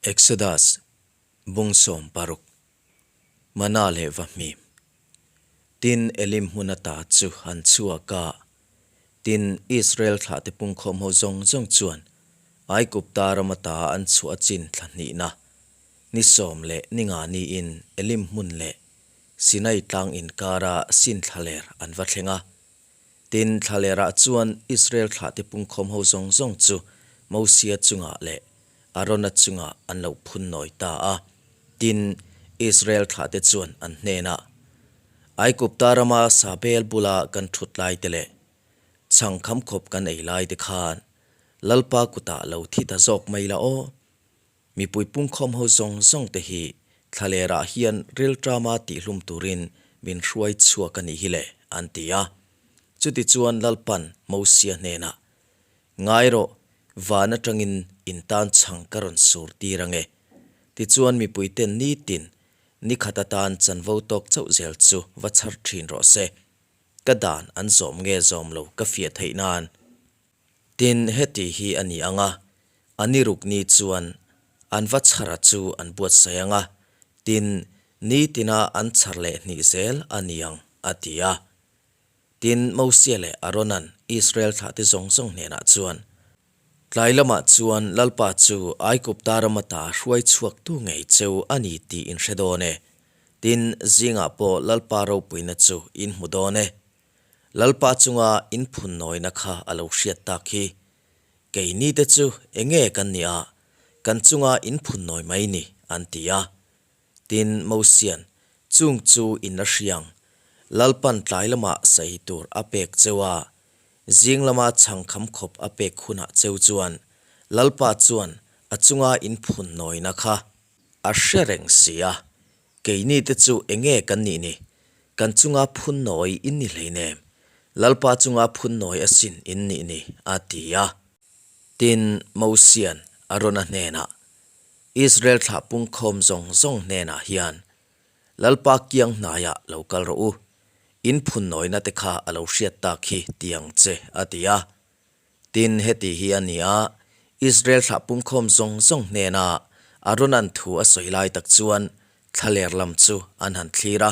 Exodus, Bung 60, Mana leh Vahmim. Tin, Elim hmun ata chu an chhuak a. Tin, Israel thlahte pungkhawm ho zawng zawng chuan Aigupta ram ata an chhuah chin thla hnihna, ni sawm leh ni nga niin Elim hmun leh Sinai tlang inkara Sin thlaler an va thleng a. Tin, thlalerah chuan Israel thlahte pungkhawm ho zawng zawng chu Mosia chungah leh Arona chungah an lo phun nawi ta a. Tin, Israel thlahte chuan an hnenah, Aigupta rama Sabel bula kan thut laite leh chhang kham khawp kan ei laite khan Lalpa kutah lo thi ta zawk mai la aw. Mipui pungkhawm ho zawng zawng te hi thlalerah hian rilṭama tihlum turin min hruai chhuak a nih hi le, an ti a. Chutichuan Lalpan Mosia hnenah, Ngai rawh, van aṭangin in tan chhang ka rawn sur tir ange. Tichuan mipuiten nitin ni khat atan chanvo tawk chauh zel chu va chhar ṭhin rawh se. Ka dan an zawm nge zawm lo ka fiah theih nan. Tin, heti hi a ni ang a, a ni ruk ni chuan an va chhara chu an buatsaih ang a, tin, nitina an chhar leh hnih zel a ni ang, a ti a. Tin, Mosia leh Aarona'n Israel thlahte zawng zawng hnenah chuan, Tlai lamah chuan Lalpa chu Aigupta ram ata hruai chhuaktu ngei cheu a ni tih in hre dawn e. Tin, zingah pawh Lalpa ropuina chu in hmu dawn e. Lalpa chunga in phun nawina kha a lo hriat tak hi. Keini te chu enge kan nih a, kan chunga in phun nawi mai ni, an ti a. Tin, Mosian, Chung chu in la hriang, Lalpan tlai lamah sahi tur a pek cheu a, zing lama chhang kham khawp a pek hunah cheu chuan Lalpa chuan a chunga in phun nawina kha a hre reng si a. Keini te chu enge kan nih ni? Kan chunga phun nawi in ni hleinem. Lalpa chunga phun nawi asin in nih ni, a ti a. Tin, Mosian Arona hnenah, Israel thlah pungkhawm zawng zawng hnenah hian, Lalpa kiang hnaiah lo kal rawh u, in phun nawina te kha a lo hriat tak hi ti ang che, a ti a. Tin, heti hi a ni a, Israel thlah pungkhawm zawng zawng hnena Arona'n thu a sawi lai tak chuan thlaler lam chu an han thlir a,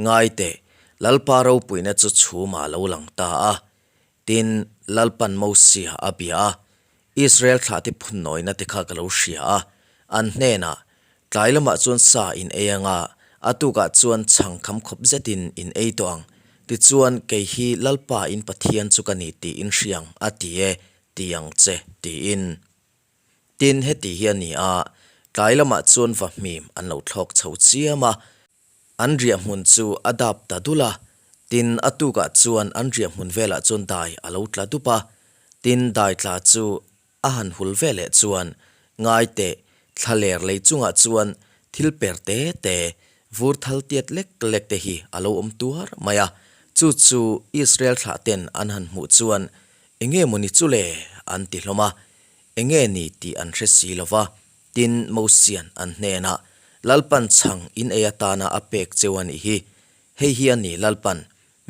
Ngai teh, Lalpa ropuina chu chhumah a lo lang ta a. Tin, Lalpan Mosia a bia a, Israel thlahte phunnawina te kha ka lo hria a, an hnenah, Tlai lamah chuan sa in ei ang a, a tukah chuan chhang kham khawp zetin in ei tawh ang. Tichuan, kei hi Lalpa in Pathian chu ka ni tih in hria ang, a ti e, ti ang che, tiin. Tin, heti hi a ni a, tlai lamah chuan vahmim an lo thlawk chho chiam a, an riah hmun chu a dap ta dul a, tin, a tukah chuan an riah hmun velah chuan dai a lo tla dup a, tin, dai tla chu A han hul ve leh chuan ngai teh thlaler lei chungah chuan thil per te te, vur thal tiat lek lek te hi a lo awm tuar mai a. Chu chu Israel thlah ten an han hmuh chuan enge maw ni chu le an ti hlawm a, enge ni tih an hre si lo va. Tin, Mosian an hnenah, Lalpan chhang in ei atana a pek cheu a nih hi. Hei hi a ni Lalpan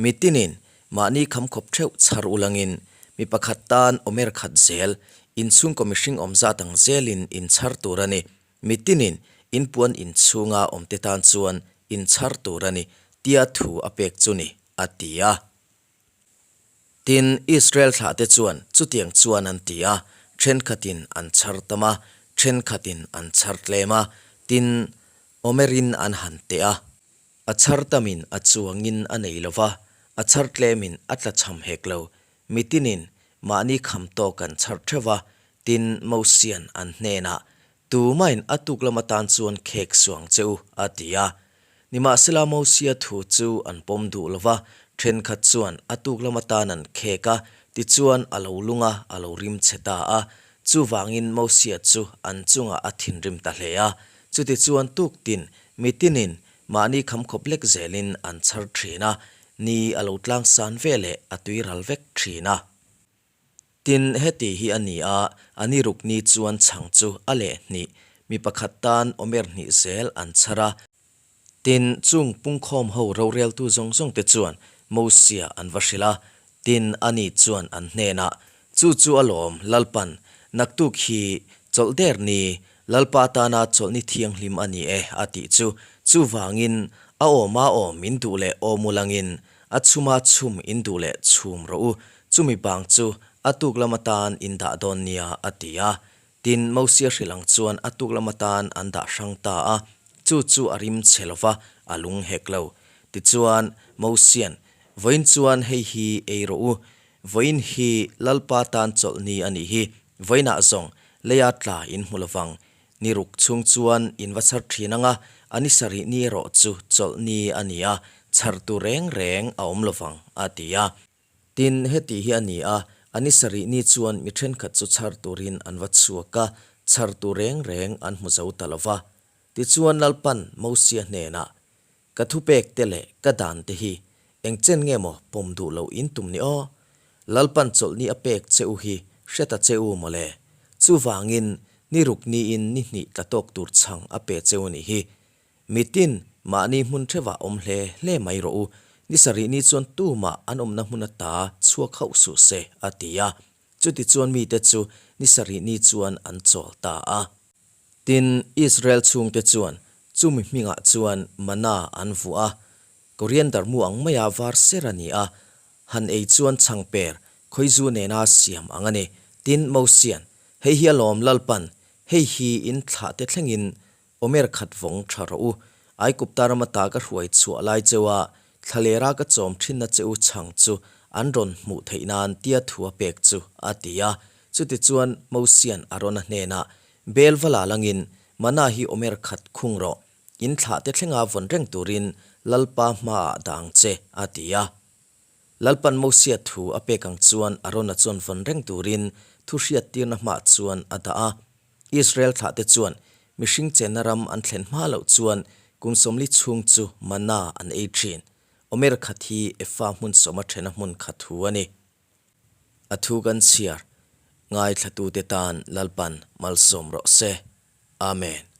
Mitinin mahni khamkhawp theuh chhar ulangin mi pakhat tan awmer khat zel, inchhungkaw mihring awm zat ang zelin inchhar tur a ni. Mitinin inpuan inchhunga awmte tan chuan inchhar tur a ni, tia thu a pek chu ni, a ti a. Tin, Israel thlahte chuan chutiang chuan an ti a, thenkhatin an chhar tam a, thenkhatin an chhar tlem a, tin, awmerin an han teh a. A chhar tamin a chuangin a nei lo va, a chhar tlemin a tla chham hek lo. Mitinin mahni kham tawk an chhar theuh va, tin Mosian an hnenah, Tumain a tuk lam atan chuan khek suang che u, a ti a. Nimahsela Mosia thu chu an pawm duh lo va, thenkhat chuan a tuk lam atan an khek a, tichuan a lo lung a, a lo rim chhe ta a. Chuvangin Mosia chu an chungah a thinrim ta hle a. Chutichuan tuktin Mitinin mahni khamkhawp lek zelin an chhar thin a, ni a lo tlang san ve leh a tui ral vek thin a. Tin, heti hi a ni a, a ni ruk ni chuan chhang chu a leh hnih, mi pakhat tan awmer hnih zel an chhar a. Tin, chung pungkhawm ho roreltu zawng zawng te chuan Mosia an va hrilh a, tin, ani chuan an hnenah, Chu chu a lawm, Lalpan, naktuk hi chawlh der ni. Lalpa tana chawlhni thianghlim a ni e, a tih chu. Chuvangin, a awma awm in duh leh awm u langin, a chhuma chhum in duh leh chhum rawh u, chumi bang chu a tuk lam atan in dah dawn nia, a ti a. Tin, Mosia hrilh ang chuan a tuk lam atan an dah hrang ta a, chu chu a rim chhe lo va, a lung hek lo. Tichuan, Mosia'n, Vawiin chuan hei hi ei rawh u, Vawiin hi Lalpa tan chawlhni a nih hi, vawiinah zawng leia tla in hmu lovang. Ni ruk chhung chuan in va chhar thin ang a, a ni sarih ni erawh chu chawlhni a ni a, chhar tur reng reng a awm lovang, a ti a. Tin, heti hi a ni a, a ni sarih ni chuan mi thenkhat chu chhar turin an va chhuak a, chhar tur reng reng an hmu zo ta lova. Tichuan Lalpan Mosia hnenah, Ka thupek te leh ka dan te hi eng chen nge maw pawm duh loh in tum ni aw? Lalpan chawlhni a pek che u hi hre ta che u mawle. Chuvangin ni ruk niin ni hnih tla tawk tur chhang a pe che u nih hi. Mitin mahni hmun theuhah awm hle hle mai rawh u, ni sarih ni chuan tumah an awmna hmun ata chhuak hauh suh se, a ti a. Chutichuan mite chu ni sarih ni chuan an chawl ta a. Tin, Israel chhungte chuan chumi hmingah chuan mana an vuah a, koriander mu ang maia var ser a ni a, han ei chuan chhangper khawizu nena siam ang a ni. Tin, Mosian, Hei hi alawm Lalpan, hei hi in thlahte thlengin Omer khat vawng tha rawh u. Aikupta rama ta ka hruai chhuah lai cheu a, thlalera ka chawm thinna che u chhang chu an rawn hmuh theih nan tia thu a pek chu, a ti a. Chutichuan Mosian Arona hnenah, Bel va la langin Mana hi Omer khat khung rawh, in thlahte thlenga vawn reng turin Lalpa hmaah dah ang che, a ti a. Lalpan Mosia thu a pek ang chuan Arona chuan vawn reng turin thu hriattirna hmaah chuan a dah a. Israel thlahte chuan mihring chenna ram an thlen hma loh chuan kum 40 chhung chu manna an ei thin. Omer khat hi Efa hmun sawma thena hmun khat thu a ni. A thu kan chhiar ngaithlatute tan Lalpan malsawm rawh se. Amen.